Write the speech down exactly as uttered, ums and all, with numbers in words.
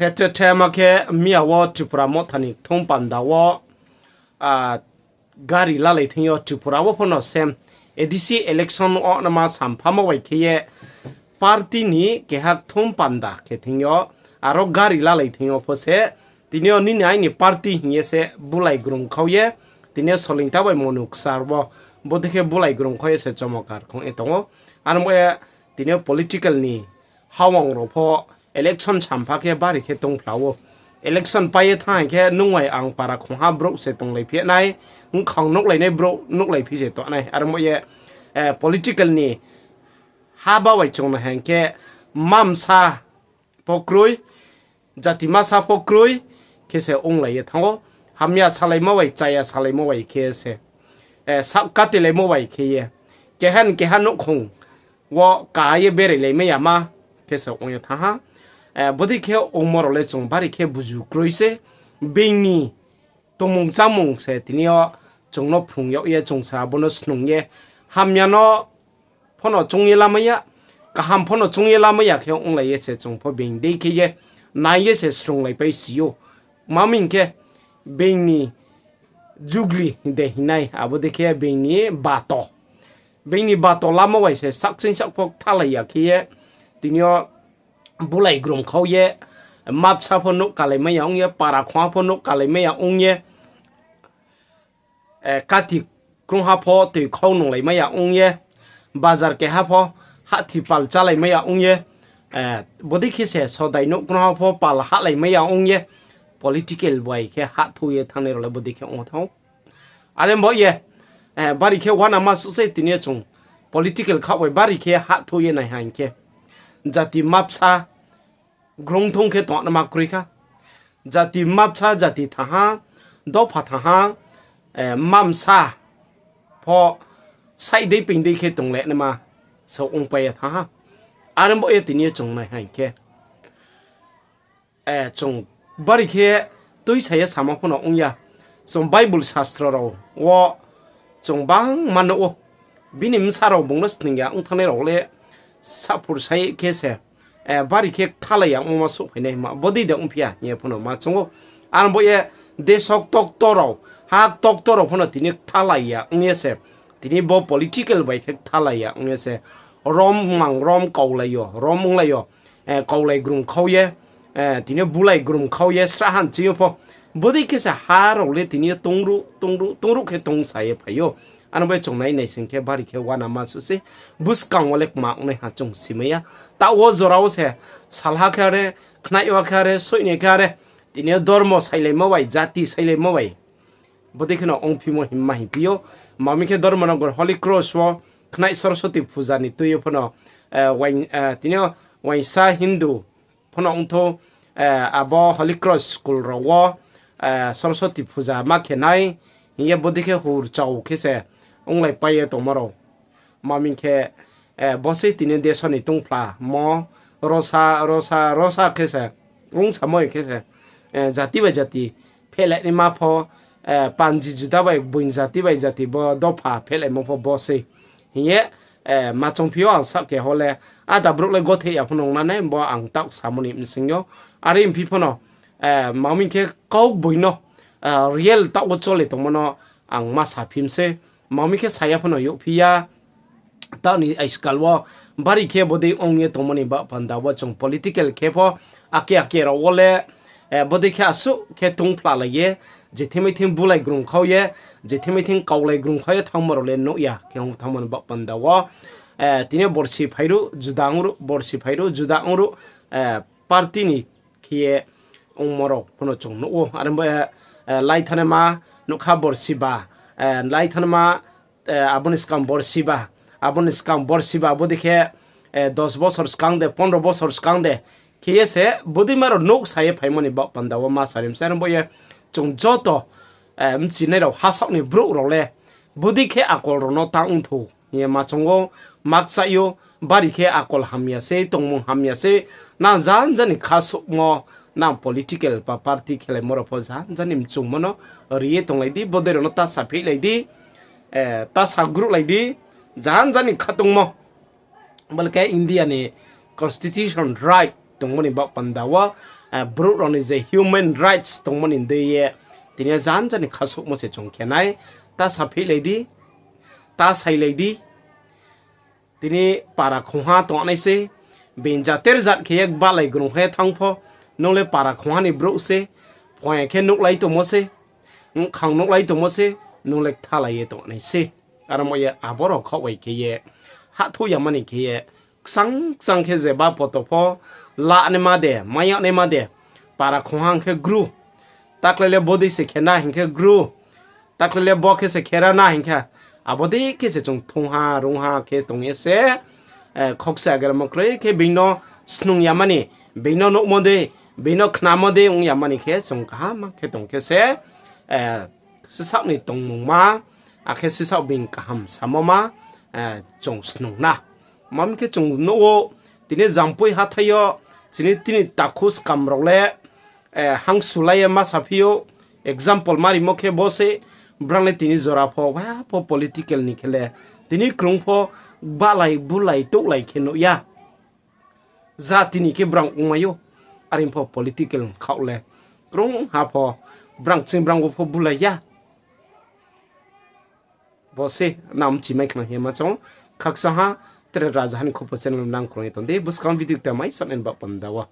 He tre thema khe miya wo Tripura Motha ni kthung panda wo, ah, gari lalai thing yo Tripura wo pho no same A D C election wo nama sampha ma bai khe ye party ni keha kthung panda khe thing yo, aro gari lalai thing yo pho se, tini yo nini aini party hing ye se bulai grung khau ye, tini yo Solingta bai Monu Ksar wo, bodei khe bulai grung khau ye se chomokar khong ye tong ou. Aro bo ye tini yo political ni hawang rao pho election sampha khe bari khe tongphla ou. Election pai ye thanng hai khe nung bai ang para khongha brouh se tonglai phi nai, bkhang nuhlai nai brouh nuhlai phi se tong nai. Aro bo ye, eh, political ni ha ba bai chung nai hing khe mamsa pho kroi, jati masa pho kroi khe se onglai ye thanng ou. Hamya salaimo bai, chaya salaimo bai khe se, eh, sa-, katilaimo bai khe ye, keha ni keha nouhkhong wo ka ye berailai mai ya ma khe se ong ye thanng ha. Eh, bodei khe ongmo rao le chung bari khe buzu kroi se, being ni tongmung chámung se tini yo chung no phrung yag ye, chung se abo no snung ye, hamya no pho no choung ye lamai ya, kaham pho no choung ye lamai ya khe onglai ye se chung pho being dei khe ye nai ye se srunglaipai si ou. Ma mi hing khe, being ni jugli de hing nai, abo dei khe being ni bato. Being ni bato lamo bai se sakching sak pho kthalai ya khe ye, tini yo bulai grung khau ye, mapsa pho nouh kalai mai ya ong ye, para khongha pho nouh kalai mai ya ong ye, eh, kati krungha pho toi khau nunglai mai ya ong ye, bazar keha pho hahthi pal chálai mai ya ong ye, eh, bodei khe se sodai nouh krungha pho pal hahlai mai ya ong ye, political bai khe hahthou ye thanngnai rao le bodei khe ong thanng ou. Are bo ye, eh, bari khe uanama suh se tini yo chung political khaoh bai bari khe hahthou ye nai ha hing khe, jati mapsa grung thung khe tongnaima kroi kha. Jati mapsa, jati thanng ha, dopha thanng ha, eh, mamsa pho saih dei peing dei khe tonglai naima se ongpai ye thanng ha. Are bo ye tini yo chung nai ha hing khe, eh, chung bari khe tuisa ye samo pho no ong ya. Chung Bible sastro rao wo chung bangma nuh ou. Bini bsa rao bung no sning ya ong thanngnai rao le saphur sai khe se, eh, bari khe kthalai ya ongmo ma souhphai nai ma, bodei de ongphi ya hing ye pho no ma choung ou. Aro bo ye deso ktokto rao, ha ktokto rao pho no tini kthalai ya ong ye se, tini bo political bai khe kthalai ya ong ye se, rom mang rom kaulai yo, rom onglai yo, eh, kaulai grung khau ye, eh, tini yo bulai grung khau ye srahha nching yo pho. Bodei khe se ha rao le tini yo tongruh, tongruh, tongruh khe tongsa ye phai ou. Ano bai chung nai naising khe bari khe uanama suh se. Buskang wo le kma ongnaiha chung simai ya. Taoh wo jora wo se salha khe are, khnai wa khe are, soihnai khe are, tini yo dormo sailaimo bai, jati sailaimo bai, bodei khe no ongphimo himma hingphi ou. Ma mi khe Dharmanagar Holy Cross wo khnai Saraswati puja ni tui yo pho no, eh, wain-, eh, tini yo wainsa Hindu pho no ongthou, eh, abo Holy Cross school rao wo, eh, Saraswati puja ma khe nai hing ye bodei khe hur chau khe se onglaipai ye tongmo rao. Ma mi khe, eh, bo se tini deso ni tongphlamo, rosa, rosa, rosa khe se ong samo khe se, eh, jati bai jati phehlainaima pho, eh, panji juda bai boing jati bai jati bo dopha phehlaimo pho bo se hing ye, eh, ma chongphi ou ang sah khe ho le, ada brouh le gotheh ya pho no ong nai bo ang taoh samo ni bsing yo. Are mphi pho no, eh, ma mi khe kaugboi no, eh, real taoh wo chole tongmo no ang ma saphi mi se. Ma mi khe saya pho no youhphi ya. Taoh ni aiskal wo bari khe bodei ong ye tongmo ni baoh panda wo chung political khe pho ake ake rao wo le, eh, bodei khe asuh khe tongphlalai ye, je themai thing bulai grung khau ye, je themai thing kaulai grung khau ye thanngmo rao le nuh ya khe ong thanngmo ni baoh panda wo, eh, tini yo borsi phairuh juda ongruh, borsi phairuh juda ongruh, eh, party ni khe ye ongmo rao pho no chung nuh ou. Are bo, eh, eh, laithanaima nuhkha borsiba, eh, laithanaima, eh, abo ni skang borsiba, abo ni skang borsiba, bodei khe, eh, dos bosor skang de, pondro bosor skang de, khe ye se bodeima rao nouh sa ye phaimo ni baoh panda wo ma sari mi se. Are bo ye chung joto, eh, bchinai rao hasaoh ni brouh rao le bodei khe akol rao no tang ongthou hing ye ma choung ou, ma kchaih ou, bari khe akol hamya se, tongmung hamya se, nang janja ni khasouhmo, nang political ba party khelaimo rao pho janja ni mchungmo no ri ye tonglai di, bodei rao no ta saphihlai di, eh, ta sagruhlai di, janja ni khatungmo. Bo le khe India ni constitution right tongmo ni baoh panda wo, brouh rao ni je human rights tongmo ni dei ye, tini yo janja ni khasouhmo se chung khe nai. Ta saphihlai di, ta sailai di. Tini para khongha tongnai se, being jater jat khe ye gbalai grung khe thanng pho, nung le para khongha ni brouh se, phoing khe nuhlai tongmo se, bkhang nuhlai tongmo se, nung le kthalai ye tongnai se. Aro mo ye abo rao khaoh bai khe ye, hahthouh yama ni khe ye, kchang kchang khe je ba poto pho, la naima de, mai yag naima de, para khongha hing khe gru, takhlai le bodei se khe na hing khe gru, takhlai le bo khe se khe ra na hing khe, abo dei khe se chung thungha rungha khe tong ye se, khoksa agarmo kroi khe being no snung yama ni, being no nuhmo dei, being no khnamo dei ong yama ni khe chung kaham khe tong khe se, sisaoh ni tongmungma, akhe sisaoh being kaham samo ma, chung snung na. Mami khe chung nuh ou, tini Jampui hathái yo, chini tini takhu skam rao le, hangsulai ye ma saphi ou, example ma rimo khe bo se, brang le tini jora pho, wa pho political ni khe le, tini krung pho, gbalai bulai touhlai khe nuh ya. Jati ni khe brang ongmai ou, are pho political khaoh le, krungha pho, brang ching brang wo pho bulai ya. Bo se, nang mchimai khna hima chung, khakchang ha, tre raja ha ni khupo channel nang krung ye tong di, buskang video kta mai sa nai ni baoh panda wo.